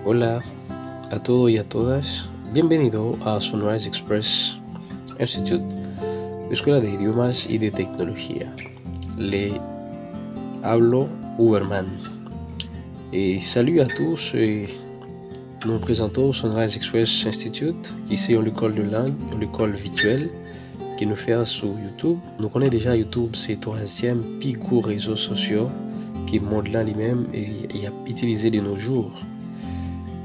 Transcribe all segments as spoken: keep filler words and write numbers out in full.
Hola a todos y a todas. Bienvenido a Sunrise Express Institute, Escuela de Idiomas y de Tecnología. Le hablo Uberman. Et salut à tous. Eh, nou prezante w Sunrise Express Institute, ki se yon lekòl de lang, yon lekòl vityèl, ke nou fè sou YouTube. Nou konnen deja YouTube se twazyèm pi gwo rezo sosyo ke mond lan li menm e, e ap itilize de nos jours.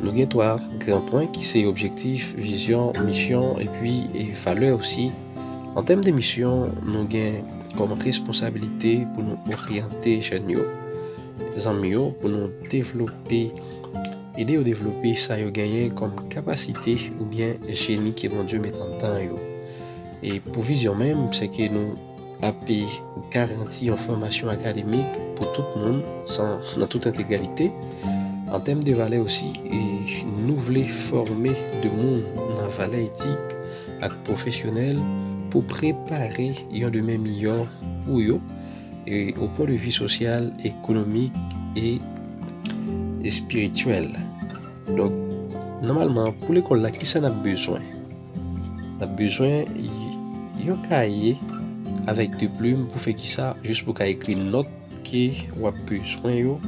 Nou gen twa gran pwen ki se objektif, vizyon, misyon, epi e valè osi. An tèm de misyon, nou gen kòm responsabilite pou nou oryante jèn yo, zanmi yo, pou nou devlope, ede yo devlope sa yo genyen kòm kapasite oubyen jeni ke Bondye met anndan yo. E pou vizyon menm, se ke nou ap garanti yon fòmasyon akademik pou tout moun, san, nan tout entegralite. An tèm de valè osi, e nou vle fòme de moun nan valè etik ak pwofesyonèl pou prepare yon demen miyò pou yo, e o pwen de vi sosyal, ekonomik e espirityèl. Donk, nòmalman, pou lekòl la, kisa n ap bezwen? N ap bezwen y-, yon kaye avèk de plim pou fè kisa? Jis pou ka ekri nòt ke w ap bezwen yo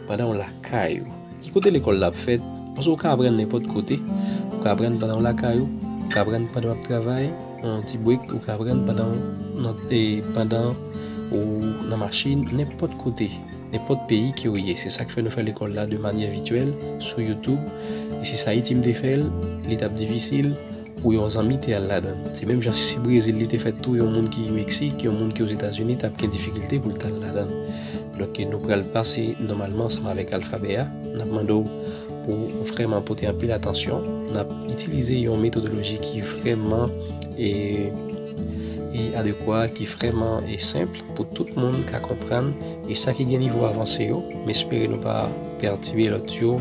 pandan w lakay ou. Ki kote lekòl la ap fèt? Paske ou ka aprann nenpòt kote. Ou ka aprann pandan w lakay ou, ou ka aprann pandan w ap travay, nan yon ti brek, ou ka aprann pandan w nan, e, pandan ou nan machin, nenpòt kote, nenpòt peyi ke w ye. Se sa k fè nou fè lekòl la de manyè vityèl sou YouTube. E si se Ayiti m te fè l, li t ap difisil pou yon zanmi te al ladan l. Se menm jan si se Brezil li te fèt tou, yon moun ki Meksik, yon moun ki Ozetazini t ap gen difikilte pou l t al ladan l. Donk, nou pral pase nòmalman ansanm avèk alfabè a. N ap mande w pou w vrèman pote anpil atansyon. N ap itilize yon metodoloji ki vrèman, e, e adekwa, ki vrèman, e, senp pou tout moun ka konprann. E sa ki gen nivo avanse yo, m espere nou pa pètibe lòt yo.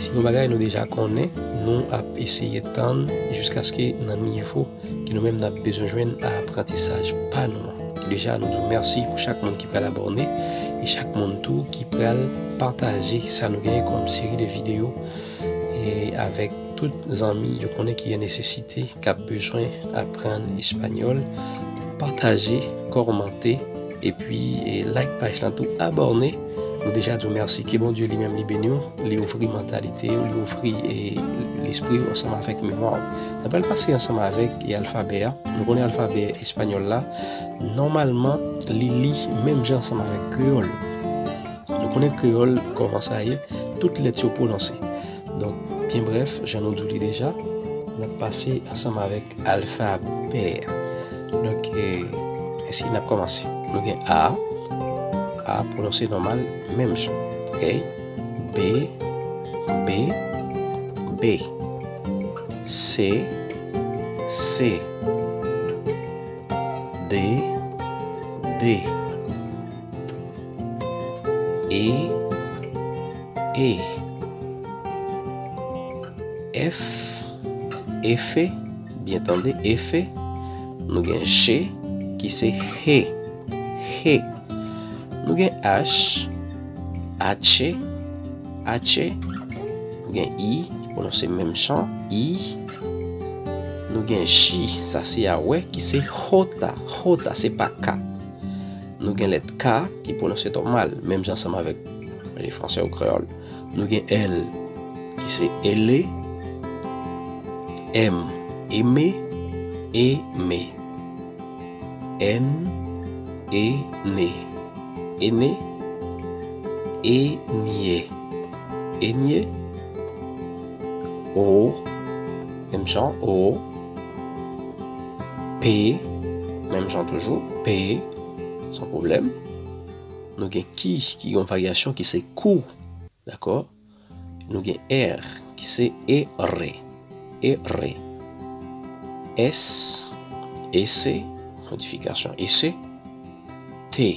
Si yon bagay nou deja konnen, nou ap eseye tann jiskaske nan nivo ke nou menm n ap bezwen jwenn a aprantisaj pa nou an. Deja, nou di w mèsi pou chak moun ki pral abòne e chak moun tou ki pral pataje sa nou genyen kòm seri de videyo, e avèk tout zanmi yo konnen ki an nesesite, k ap bezwen aprann espanyòl. Pataje, kòmante, epi, e, like paj lan tou, abòne. Nou deja di w mèsi. Ke Bondye li menm li beni w, li ouvri mantalite w, li ouvri, e, lespri w ansanm avèk memwa w. N ap pral pase ansanm avèk, e, alfabè a. Nou konnen alfabè espanyòl la, nòmalman, li li menm jan ansanm avèk kreyòl. Nou konnen kreyòl, kòman sa ye, tout lèt yo pwononse. Donk, byen brèf, jan nou di w li deja, n ap pase ansanm avèk alfabè a. Donk, e, ensi n ap kòmanse. Nou gen A, A pwononse nòmal, menm jan. Ok? B, B, B. C, C. D, D. E, E. F, F, byen tande, F. Nou gen G, ki se he, he. Nou gen H, H, H. Nou gen I, ki pwononse menm jan, I. Nou gen J, sa se a wè, ki se jota, jota, se pa K. Nou gen lèt K ki pwononse nòmal, menm jan ansanm avèk, e, fransè ou kreyòl. Nou gen L ki se ele, M, eme, eme. N, ene, ene, enye, enye. O, menm jan, o. P, menm jan toujou, P, san pwoblèm. Nou gen ki, ki gen yon varyasyon ki se kou. Dakò? Nou gen er, ki se ere. Ere. Es, ese, modifikasyon ese. Te,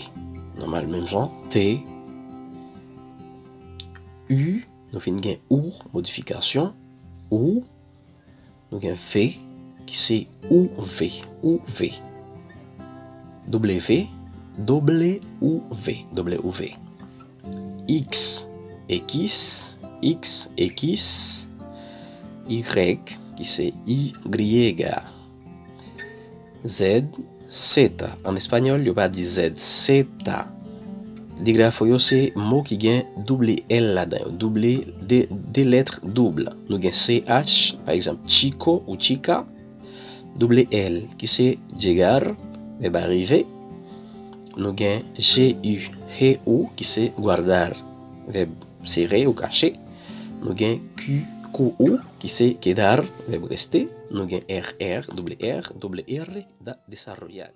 nòmal menm jan, te. U, nou vin gen ou, modifikasyon, ou. Nou gen ve, ki se ou ve, ou ve. W, W, W, W. X, ekis, X, ekis. Y, ki se i griyega. Z, seta. An espanyòl, yo pa di zèd, seta. Degrafo yo se mo ki gen double L ladan yo, double, de, de lèt doub. Nou gen C H, pa egzanp, chico ou chica. Double L, ki se llegar, vèb arive. Nou gen G U, G U, ki se guardar, vèb sere ou kache. Nou gen Q, Q U, ki se quedar, vèb reste. Nou gen R R, double R, double R, da, desarrollar.